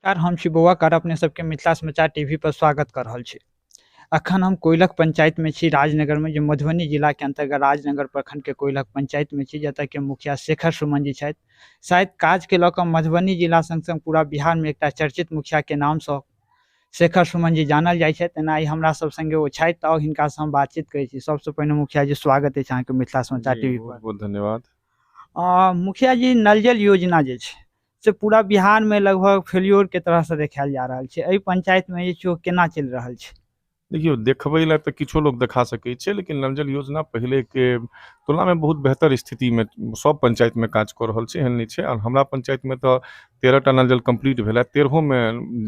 नमस्कार, हम छी बौआ कर, अपने सबके मिथिला समाचार टीवी पर स्वागत कर रहल छी। अखन हम कोइलख पंचायत में छी, राजनगर में, जो मधुबनी जिला के अंतर्गत राजनगर प्रखंड के कोइलख पंचायत में छी, जतऽ के मुखिया शेखर सुमन जी छथि। शायद काज के लऽ कऽ मधुबनी जिला संग संग पूरा बिहार में एकटा चर्चित मुखिया के नाम सँ शेखर सुमन जी जानल जाइ छथि। एना आइ हमरा सब संगे ओ छथि, तऽ हिनका सँ हम बातचीत करै छी। सबसँ पहिने मुखिया जी, स्वागत अछि अहाँके मिथिला समाचार टीवी पर। बहुत बहुत धन्यवाद। मुखिया जी, नल जल योजना जे छै से पूरा बिहार में लगभग फेल्योर के तरह से देखायल जा रहल छै, एहि पंचायत में जे छै ओ केना चलि रहल छै? देखियौ, देखबै लए तऽ किछो लोक देखा सकै छै, लेकिन नल जल योजना पहिलेके तुलनामे बहुत बेहतर स्थितिमे सब पंचायतमे काज कऽ रहल छै, एहन नहि छै। आओर हमरा पंचायतमे तऽ 13टा नल जल कम्प्लीट भेल, 13होमे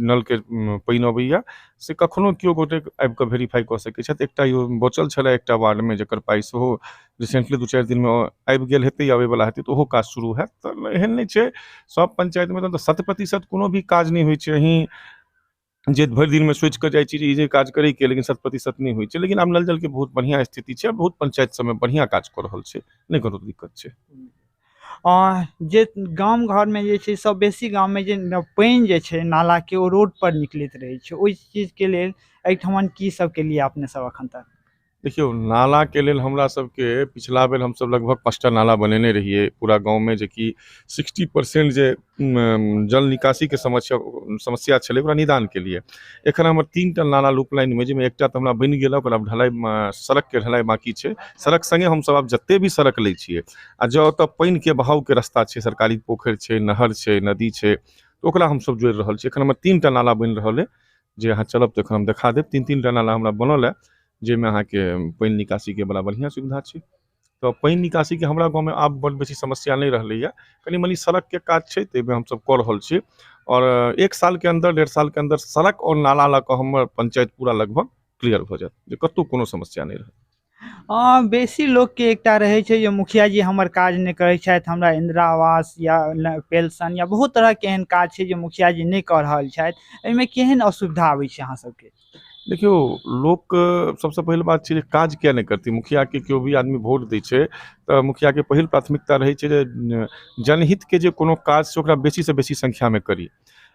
नलके पानि अबैया, से कखनो केओ गोटे आबि कऽ वेरीफाई कऽ सकै छथि। एकटा यो बचल छलै एकटा वार्डमे, जकर पाइ सेहो रिसेंटली 2-4 दिनमे आबि गेल हेतै, आबैवला हेतै, तऽ ओहो काज शुरू हैत। तऽ एहन नहि छै सब पंचायतमे तऽ 100% कोनो भी काज नहि होइ छै। अहीं जे भरि दिनमे सोचि कऽ जाइ छी जे ई जे काज करैके, लेकिन 100% नहि होइ छै। लेकिन आब नल जलके बहुत बढ़िआँ स्थिति छै, बहुत पंचायत सबमे बढ़िआँ काज कऽ रहल छै, नहि कोनो दिक्कत छै। जे गाम घरमे जे छै सब बेसी गाममे जे पानि जे छै नालाके ओ रोड पर निकलैत रहै छै, ओहि चीजके लेल एहिठमन की सब केलियै अपने सब अखन तक? देखियौ, नालाके लेल हमरा सबके पिछला बेर हमसब लगभग 5टा नाला बनेने रहियै पूरा गाँवमे, जेकि 60% जे जल निकासीके समस्या छलै ओकरा निदान केलियै। एखन हमर 3टा नाला लूप लाइनमे, जाहिमे एकटा तऽ हमरा बनि गेल, ओकर आब ढलाई सड़कके ढलाई बाँकी छै। सड़क सङ्गे हमसब आब जते भी सड़क लै छियै आ जँ ओतऽ पानिके बहावके रास्ता छै, सरकारी पोखरि छै, नहर छै, नदी छै, तऽ ओकरा हमसब जोड़ि रहल छी। एखन हमर 3टा नाला बनि रहल अइ, जे अहाँ चलब तऽ एखन हम देखा देब। 3-3टा नाला हमरा बनल अइ, जाहिमे अहाँके पानि निकासीके बड़ा बढ़िआँ सुविधा छै। तऽ पानि निकासीके हमरा गाँवमे आब बड़ बेसी समस्या नहि रहलैए, कनि मनि सड़कके काज छै, ताहिमे हमसब कऽ रहल छी। आओर 1 सालके अन्दर, 1.5 सालके अन्दर सड़क आओर नाला लऽ कऽ हमर पंचायत पूरा लगभग क्लियर भऽ जायत, जे कतहु कोनो समस्या नहि रहत। बेसी लोकके एकटा रहै छै जे मुखिया जी हमर काज नहि करै छथि, हमरा इंदिरा आवास या पेंशन या बहुत तरहके एहन काज छै जे मुखिया जी नहि कऽ रहल छथि, एहिमे केहन असुविधा आबै छै अहाँ सबके? देखियौ, लोक सबसँ पहिल बात छै जे काज किया नहि करतै। मुखियाके केओ भी आदमी वोट दै छै तऽ मुखियाके पहिल प्राथमिकता रहै छै जे जनहितके जे कोनो काज छै ओकरा बेसीसँ बेसी संख्यामे करी।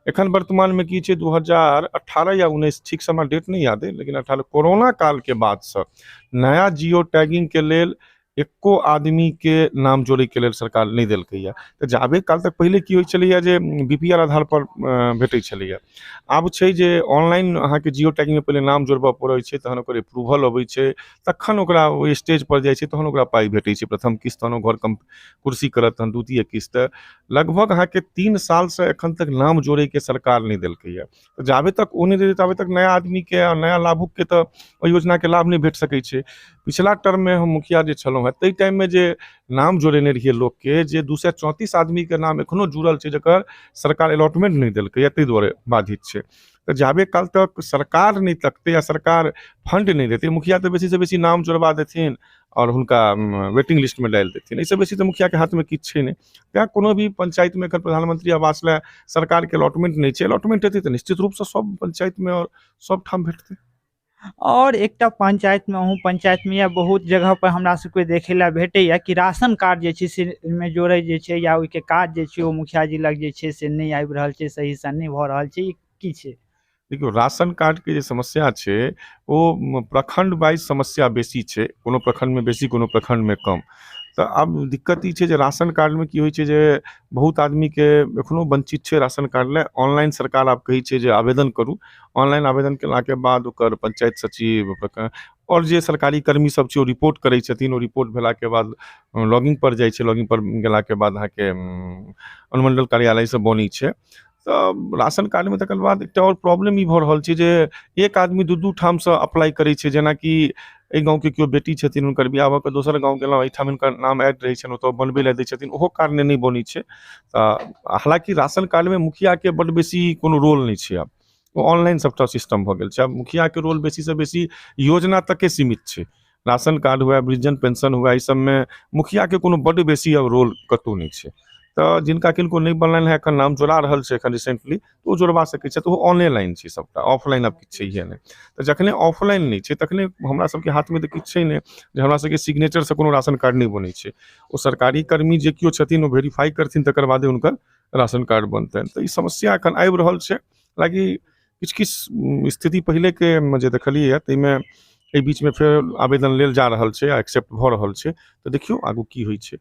एखन वर्तमानमे की छै, 2018 या 19, ठीकसँ हमरा डेट नहि याद अइ, लेकिन 18 कोरोना कालके बादसँ नया जियो टैगिंगके लेल एको आदमीके नाम जोड़ैके लेल सरकार नहि देलकैया। तऽ जाबे काल तक पहिले की होइ छलैया जे BPL आधार पर भेटै छलैया, आब छै जे ऑनलाइन अहाँके जियो टैगिंगमे पहिले नाम जोड़बऽ पड़ै छै, तहन ओकर अप्रूवल अबै छै, तखन ओकरा ओहि स्टेज पर जाइ छै, तहन ओकरा पाइ भेटै छै प्रथम किस्त, तहन ओ घर कम कुर्सी करत, तहन द्वितीय किस्त। लगभग अहाँके 3 सालसँ एखन तक नाम जोड़ैके सरकार नहि देलकैया। तऽ जाबे तक ओ नहि देतै ताबे तक नया आदमीके आ नया लाभुकके तऽ ओहि योजनाके लाभ नहि भेट सकै छै। पिछला टर्ममे हम मुखिया जे छलहुँ हेँ, ताहि टाइममे जे नाम जोड़ेने रहियै लोकके, जे 234 आदमीके नाम एखनो जुड़ल छै, जकर सरकार अलॉटमेंट नहि देलकैया, ताहि दुआरे बाधित छै। तऽ जाबे काल तक सरकार नहि तकतै आ सरकार फंड नहि देतै, मुखिया तऽ बेसीसँ बेसी नाम जोड़बा देथिन आओर हुनका वेटिंग लिस्टमे डालि देथिन, एहिसँ बेसी तऽ मुखियाके हाथमे किछु छै नहि। तैँ कोनो भी पंचायतमे एखन प्रधानमंत्री आवास लए सरकारके अलॉटमेंट नहि छै। अलॉटमेंट हेतै तऽ निश्चित रूपसँ सब पंचायतमे आओर सब ठाम भेटतै। और एकटा पंचायतमे, अहूँ पंचायतमे या बहुत जगह पर हमरा सबके देखै लए भेटैया कि राशन कार्ड जे छै से ओहिमे जोड़ै जे छै या ओहिके काज जे छै ओ मुखिया जी लग जे छै से नहि आबि रहल छै, सहीसँ नहि भऽ रहल छै, ई की छै? देखियौ, राशन कार्डके जे समस्या छै ओ प्रखंड वाइज समस्या बेसी छै, कोनो प्रखंडमे बेसी, कोनो प्रखंडमे कम। तऽ आब दिक्कत ई छै जे राशन कार्डमे की होइ छै जे बहुत आदमीके एखनो वंचित छै राशन कार्ड लए। ऑनलाइन सरकार आब कहै छै जे आवेदन करू, ऑनलाइन आवेदन केलाके बाद ओकर पंचायत सचिव आओर जे सरकारी कर्मी सब छै ओ रिपोर्ट करै छथिन, ओ रिपोर्ट भेलाके बाद लॉगिंग पर जाइ छै, लॉगिंग पर गेलाके बाद अहाँके अनुमंडल कार्यालयसँ बनै छै। तऽ राशन कार्डमे तकर बाद एकटा आओर प्रॉब्लम ई भऽ रहल छै जे एक आदमी 2-2 ठामसँ अप्लाई करै छै। जेनाकि एहि गाँवके केओ बेटी छथिन, हुनकर बियाह भऽ कऽ दोसर गाँव गेलहुँ, एहिठाम हिनकर नाम ऐड रहै छनि, ओतऽ बनबै लए दै छथिन, ओहो कारणे नहि बनै छै। तऽ हालाँकि राशन कार्डमे मुखियाके बड्ड बेसी कोनो रोल नहि छै, आब ओ ऑनलाइन सबटा सिस्टम भऽ गेल छै। आब मुखियाके रोल बेसीसँ बेसी योजना तके सीमित छै। राशन कार्ड हुए, वृद्धजन पेंशन हुए, एहि सबमे मुखियाके कोनो बड्ड बेसी आब रोल कतहु नहि छै। तऽ जिनका किनको नहि बनलनि हेँ, एखन नाम जोड़ा रहल छै एखन रिसेंटली, तऽ ओ जोड़बा सकै छथि। ओहो ऑनलाइन छै सभटा, ऑफलाइन आब किछु छैहे नहि। तऽ जखने ऑफलाइन नहि छै तखने हमरा सबके हाथमे तऽ किछु छै नहि जे हमरा सबके सिग्नेचरसँ कोनो राशन कार्ड नहि बनै छै। ओ सरकारी कर्मी जे केओ छथिन ओ वेरीफाई करथिन, तकर बादे हुनकर राशन कार्ड बनतनि। तऽ ई समस्या एखन आबि रहल छै। हालाँकि किछु किछु स्थिति पहिलेके जे देखलियै ताहिमे एहि बीचमे फेर आवेदन लेल जा रहल छै आ एक्सेप्ट भऽ रहल छै। तऽ देखियौ आगू की होइ छै।